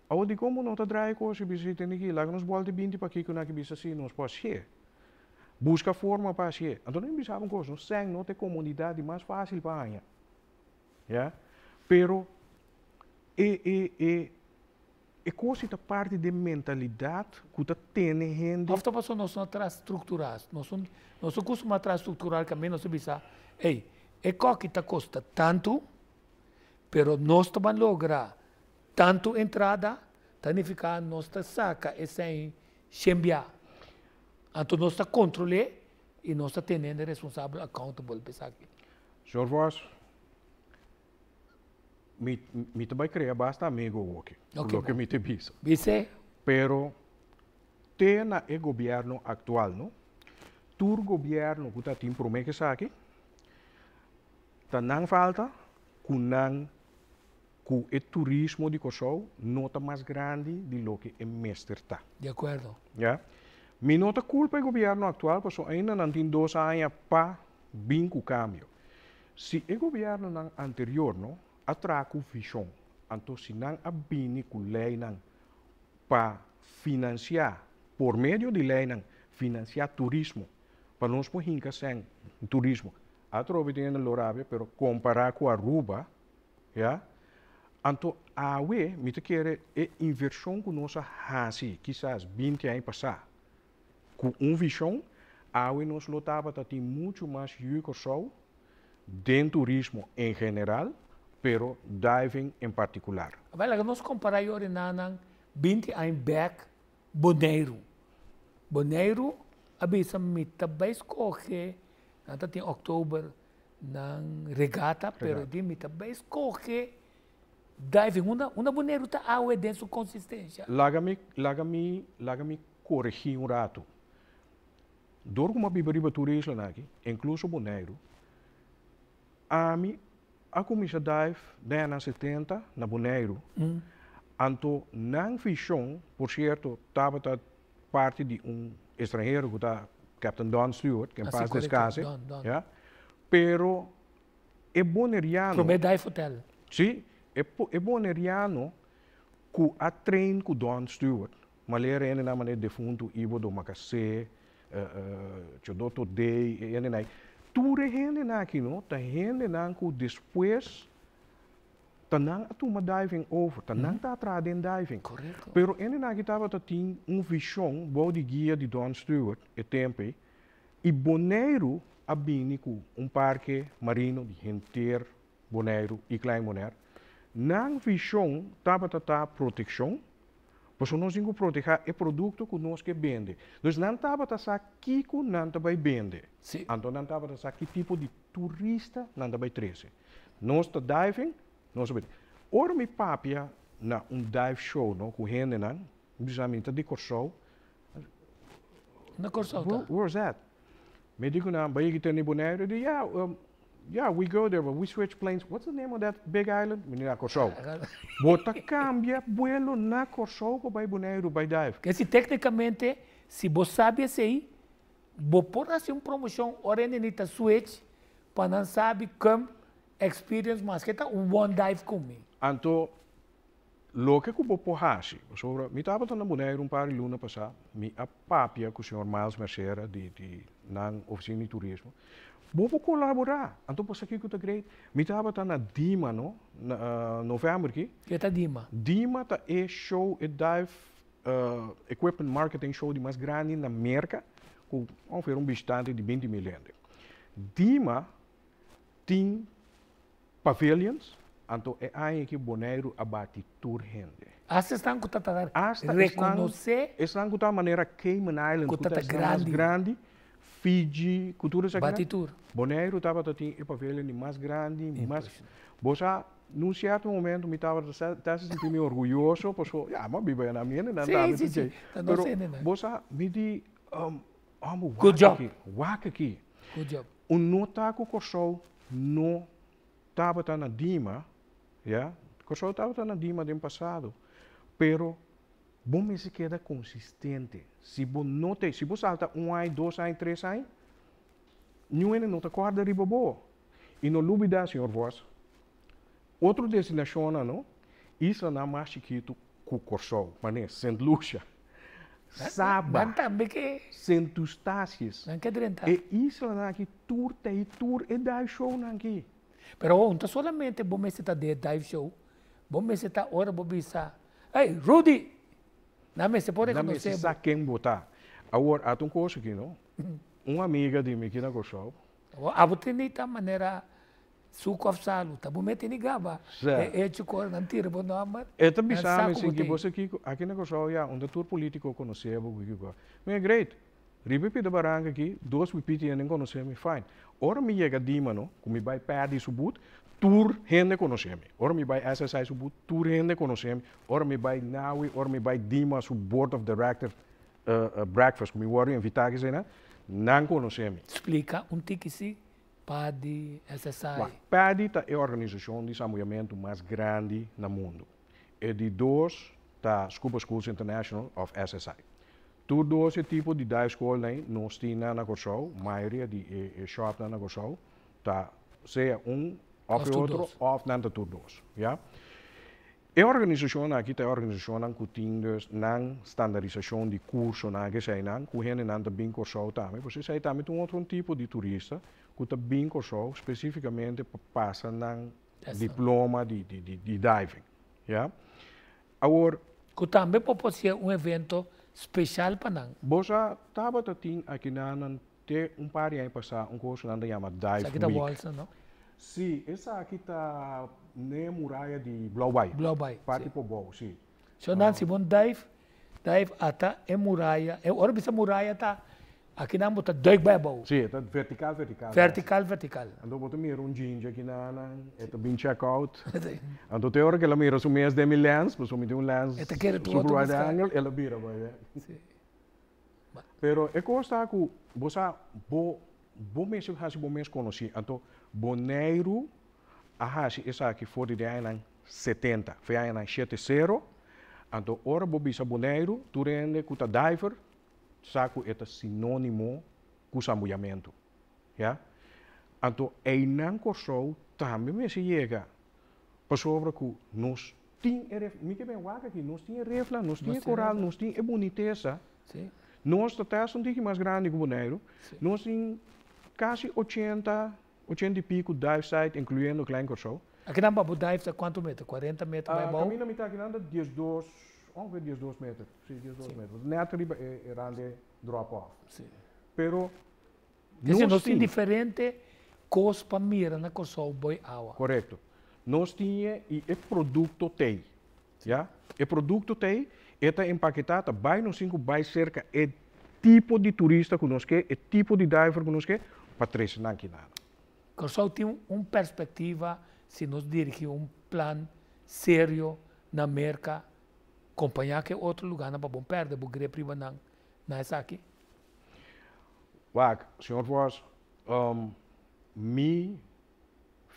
Awor dikon bo no ta draai e kos i bisa si tende ki laga nos bòlta e 20 pakiko nan ki bisa si nos por hasié. Buska forma pa hasié. Anto nan bisa un kos, nos sèn no ta e komunidat di mas fásil pa haña. Ya. Pero e e e e kos si ta parti den mentalidat ku ta tene hende. Òf ta pasobra nos no a traha strukturá. Nos no nos no kustumá traha struktural kaminda nos ta bisa, ey, e kòki ta kosta tantu, pero nos ta ban logra tantu entrada, ta nifiká nos ta saka esei shembia. Anto nos ta kontrol'é i nos ta tene hende responsabel, accountable, pa esaki. Señor Vos, mi, mi ta bai crea basta amigo awoki, cu loke mi ta bisa. Bis'é. Pero te na e gobierno actual, no? Tur gobierno cu ta tin prome cu esaki, ta nan falta cu nan, cu e turismo di Corsou no ta mas grandi di loke e mester ta. Di acuerdo. Ya. Mi no ta culpa e gobierno actual pasobra ainda nan tin dos aña pa bin cu cambio. Si e gobiernonan anterior no a traha cu vision, anto si nan a bini cu leynan pa financia, por medio di leynan, financia turismo, pa nos por hinca cen turismo. Atrobe tin hende lo rabia, pero compara cu Aruba, ya, anto awe mi ta kere e inversion cu nos a haci kisas 20 aña pasa, Ku un vishon, awe nos lo tabata tin muchu mas yu Kòrsou den turismo en general, pero diving en partikular. Bai laga nos kompará e orinanan 20 aña bèk Boneiru. Boneiru a bisa mi ta bai skohe, nan ta tin òktober nan regata, pero di mi ta bai skohe diving. Unda unda Boneiru ta awe den su konsistensha? Laga mi laga mi laga mi Koregí un ratu. Dor ku mi a biba riba tur e islanan aki, inkluso Boneiru, ami a kuminsá dive den añanan 70 na Boneiru. Anto nan vishon, por sierto, tabata parti di un estranhero ku ta Captain Don Stewart, ke en pas deskanse, ya. Pero e boneriano. Promé dive hotel. Sí, e boneriano ku a train ku Don Stewart, Malera hendenan manera defuntu Ivo Domacassé, Chodoto Day, e hendenan ei. Tur e hendenan aki no ta hendenan ku despues ta nan a tuma diving over, ta nan ta traha den diving. Pero hendenan aki tabata tin un vishon bou di guia di Don Stewart e tempu ei i Boneiru a bini ku un parke marino di henter Boneiru i Klein Bonaire. Nan vishon tabata ta protekshon, pasobra nos tin ku protehá e produkto ku nos ke bende. Dus nan tabata sa kiko nan ta bai bende. Anto nan tabata sa ki tipo di turista nan ta bai trese. Nos ta diving, nos ta bende. Ora mi papia na un dive show no ku hendenan, mi bisa mi ta di Kòrsou. Na Kòrsou ta? Where's that? Mi di ku nan, bai yegi tene Boneiru? E di, yeah, yeah, we go there, but we switch planes. What's the name of that big island? Mi di, na Kòrsou. Bo ta kambia buelo na Kòrsou pa bai Boneiru bai dive. Ke si teknikamente, si bo sabi esei, bo por hasi un promoshon ora hende ni ta switch pa nan sabi come experience maske ta un one dive ku mi. Anto, Loke ku bo por hasi, pasobra mi tabata na Boneiru un par di luna pasá, mi a papia ku señor Miles Mercera di di nan ofisina di turismo, bo por kolaborá, anto bo sa kiko ta great? Mi tabata na Dima no, na novèmber aki. Ke ta Dima? Dima ta e show, e dive equipment marketing show di mas grandi na Merka, ku ongeveer un bishitante di 20.000 hende. Dima tin Pavilions, anto e aña aki Boneiru a bati tur hende. Hasta esnan ku ta ta rekonosé. Esnan ku ta manera Cayman Islands ku ta esnan mas grandi, Fiji, ku tur esaki. Bati tur. Boneiru tabata tin e pavilion di mas grandi, mas. Bo sa. Num cierto momento mi tabata ta sinti mi orguyoso, paso ya, m'a biba na mi hende nan tambe Si, ta nos hende nan. Pero bo sa, mi di, homber, Good wak job. aki, wak aki. Good job. Un nota ku Kòrsou no tabata na Dima, ya, Kòrsou tabata na Dima den pasado, pero bo mester keda konsistente. Si bo no te, si bo salta un aña, dos aña, tres aña, niun hende no ta kòrda riba bo. I no lubidá, señor Vos, otro destinashonnan no, islanan mas chikitu ku Kòrsou, manera Sint Lucia, Saba, Nan tambe ke. Sint Eustatius. Nan ke drenta. E islanan aki tur ta ei tur e dive shownan aki. Pero awor no ta solamente bo mester ta den e dive show, bo mester ta ora bo bisa, Hey, Rudy! Nan mester por Nan rekonosé mester bo. sa ken bo ta. Awor, ata un kos aki no, un amiga di mi aki na Kòrsou. Awor, abo tene ta manera Suku of salu, ta bo mete ni gaba e echo ku ora nan tira bo nòmber, E ta nan bisa sa mi ku si bo ki tin. bo sa kiko, aki na Kòrsou ya unda tur polítiko konosé bo ku kiko. Mi a great, riba e pida baranka aki, dos pipiti hende konosé mi, fine. Ora mi yega Dima no, ku mi bai Paddy su but, tur hende konosé mi. Ora mi bai SSI su but, tur hende konosé mi. Ora mi bai Nawi, ora mi bai Dima su board of director breakfast ku mi wòrdu invitá kisei nan konosé mi. Splika un tiki si PADI, SSI. Wak, PADI ta e organisashon di sambuyamentu mas grandi na mundu. E di dos ta Scuba Schools International òf SSI. Tur dos e tipo di dive skolnan nos tin nan na Kòrsou, mayoria di e shòpnan na Kòrsou ta sea un òf e otro òf nan ta tur dos, ya. E organisashonnan aki ta e organisashonnan ku tin dus nan standarisashon di kursonan ak eseinan ku hendenan ta bin Kòrsou tambe, pasobra esei tambe ta un otro tipo di turista ku ta bin Kòrsou spesifikamente pa pasa nan diploma di diving, ya. Awor. Ku tambe por por ser un evento speshal pa nan. Bo sa tabata tin akinan te un par di aña pasá un kos ku nan ta yama Dive Esaki ta Week. Walsa, no? Sí, esaki ta n'e muraya di Blauwbaai. Blauwbaai, sí. Parti Pobou, sí. So nan si bon dive, dive ata e muraya, e ora bisa muraya ta aki nan bo ta duik bai abou. Sí, e ta vertikal vertikal. Vertikal vertikal. Anto bo ta mira un djindje aki nan, e ta bin check out. Anto te ora ku el a mira su mes den mi lens, pasobra mi tin un lens E ta kere tur super otro wide buska. angle, el a bira bai bek. Sí. Pero e kos ta ku bo sa bo bo mester hasi bo mes konosí. Anto Boneiru a hasi esaki for di den añanan 70, for e añanan shete sero. Anto ora bo bisa Boneiru, tur hende ku ta diver sa ku e ta sinónimo ku sambuyamentu. Ya. Anto einan Kòrsou tambe mester yega pasobra ku nos tin e ref, mi ke ben wak aki, nos tin e refnan, nos tin e koral, nos tin e bunitesa. Nos ta tèst un tiki mas grandi ku Boneiru. Nos tin kasi 80, 80 i piku dive site, inkluyendo Klein Kòrsou. Akinan pa bo dive ta kuantu meter? 40 meter bai abou? Kaminda mi ta akinan ta 12, ongeveer 12 meter. Si, 12 meter. Nèt riba e rande drop off. Pero Nos nos tin diferente kos pa mira na Kòrsou boi awa. Korekto. Nos tin e i e produkto t'ei. Ya. E produkto t'ei, e ta empaketá, ta bai nos tin ku bai serka e tipo di turista ku nos ke, e tipo di diver ku nos ke, pa trese nan kinan. Kòrsou tin un perspektiva si nos dirigí un plan serio na Merka, kompañá ku e otro lugánan pa bon pèrdè bo grep riba nan na esaki? Wak, señor Vos, mi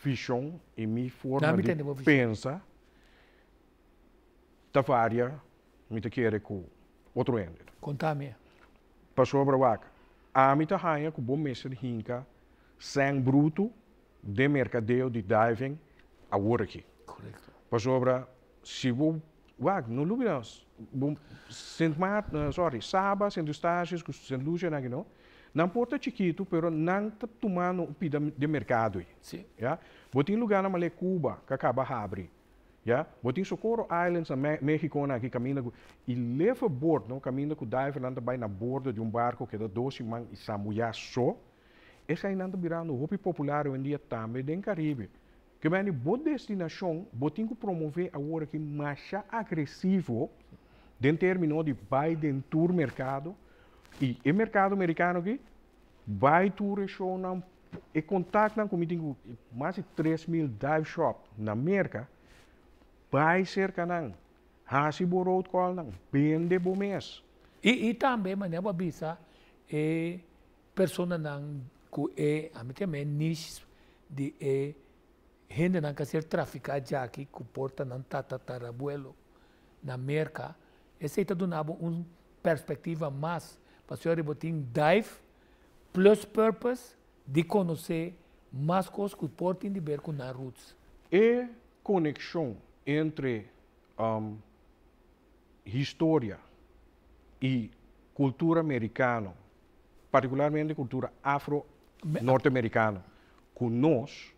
vision y mi forma di pensa ta varia, mi ta kere ku otro hende. Konta mi. Pasobra wak, ami ta haña ku bo mester hinka sèn brutu den merkadeo di diving awor aki. Korekto. Pasobra si bo Wak, no lubida bo Sint Maarten, sorry, Saba, Sint Eustatius ku Sint Lucia nan aki no, nan por ta chikitu pero nan ta tumando un pida den merkado ei. Sí. Ya. Bo tin lugarnan manera Cuba ku a kaba habri. Ya. Bo tin Socorro Islands na Mexico nan aki kaminda ku i liveaboard no, kaminda ku divernan ta bai na bordo di un barko keda dos siman i sambuyá so. Eseinan ta birando hopi popular hoendia tambe den Caribe. Ke mende bo destinashon bo tin ku promové awor aki masha agresivo den término di bai den tur merkado i e merkado merikano aki bai tur e shownan. E kontaktonan ku mi tin ku mas di 3000 dive shop na Merka, bai serka nan, hasi bo road call nan, bende bo mes. I tambe manera bo a bisa e personanan ku e, ami ta yama e niche di e hendenan ku a ser trafiká djaki ku por ta nan tata tarabuelo na Merka, esei ta duna bo un perspektiva mas pasobra bo tin dive plus purpose di konosé mas kos ku por tin di ber ku nan roots. E konekshon entre historia i kultura merikano, partikularmente kultura afro-norteamerikano, ku nos,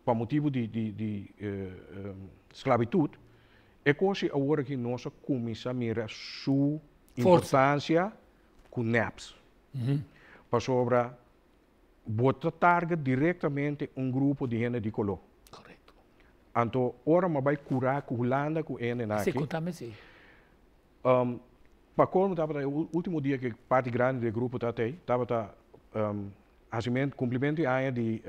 pa motibu di sklabitut, e kos ei awor aki nos a kuminsá mira su importansia ku NAPS. Pasobra bo ta target direktamente un grupo di hende di koló. Anto ora mi a bai kurá ku Hulanda ku hendenan aki. Si, kontami si. Pa kolmo tabata e ultimo dia ku e parti grandi di e grupo tabata ei, tabata hasimentu, kumplimentu di aña di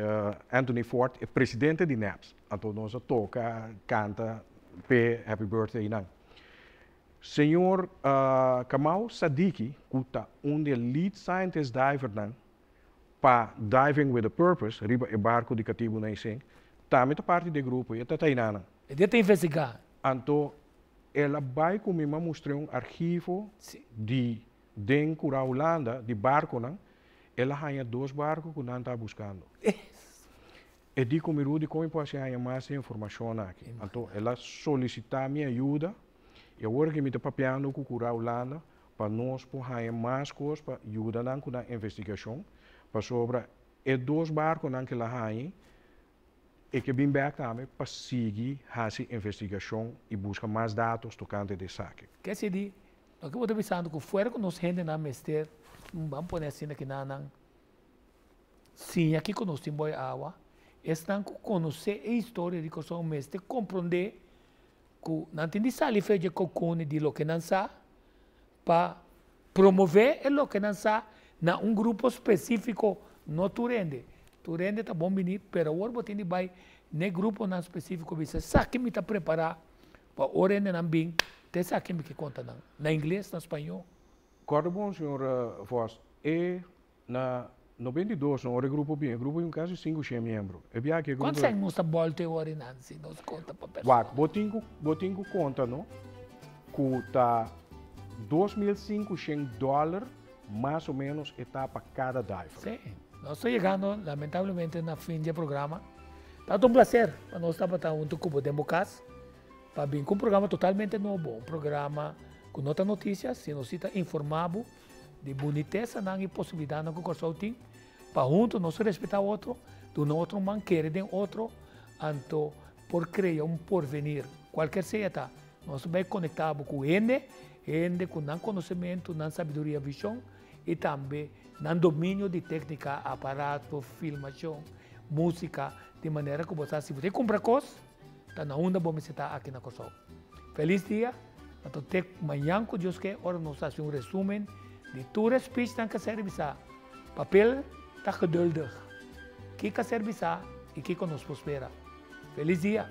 Anthony Ford, e presidente di NAPS. Anto nos a toka, kanta p'e happy birthday nan. Señor Kamau Sadiki, ku ta un di e lead scientist divernan pa Diving with a Purpose riba e barku di katibu na Ising, tambe ta parti di e grupo i e ta tainanan. E dia ta investigá. Anto el a bai ku mi, m'a mustr'é un archivo di den Kura Hulanda di barkunan, el a haña dos barku ku nan ta buskando. E di ku mi, Rudy, kon mi por hasi haña mas informashon aki? Anto el a solisitá mi ayuda i awor aki mi ta papiando ku Kura Hulanda pa nos por haña mas kos pa yuda nan ku nan investigashon, pasobra e dos barkunan ku el a haña e ke bin bèk tambe pa sigui hasi investigashon i buska mas datos tokante di esaki. Ke si di, loke bo ta bisando ku fuera ku nos hendenan mester, ban pone asina ki nan nan siña kiko nos tin boi awa, esnan ku konosé e historia di Kòrsou mester komprondé ku nan tin di sali fe dje kokoni di loke nan sa pa promové e loke nan sa na un grupo spesífiko, no tur hende. Tur hende ta bon bini, pero awor bo tin di bai n'e gruponan spesífiko bisa esaki mi ta prepará pa ora hendenan bin, ta esaki mi ke konta nan, na ingles, na spañó. Kòrda bon, señor Vos, e Na 92 no ora e grupo bin, e grupo bin kasi 500 miembro. E biaha ki e grupo. Kuantu sèn nos ta bòlta e ora einan si nos konta pa persona? Wak, bo tin ku bo tin ku konta no ku ta 2500 dòler mas o ménos e ta pa kada diver. Sí, nos ta yegando lamentablemente na fin di e programa. Tabata un plaser pa nos tabata huntu ku bo den bo kas pa bin ku un programa totalmente nobo, un programa ku no ta notisia sino si ta informá bo di bunitesanan i posibilidatnan ku Kòrsou tin pa huntu nos respetá otro, duna otro man, kere den otro, anto por krea un porvenir. Kualker sea ta, nos ta bai konektá bo ku hende, hende ku nan konosementu, nan sabiduria, vishon i tambe nan dominio di téknika, aparato, filmashon, músika, di manera ku bo sa si bo ta kumpra kos, ta na unda bo mester ta aki na Kòrsou. Felis dia, anto te mañan ku Dios ke ora nos hasi un resumen di tur e speechnan ku a ser bisá. Papel ta geduldig. Kiko a ser bisá i kiko nos por spera. Felis dia!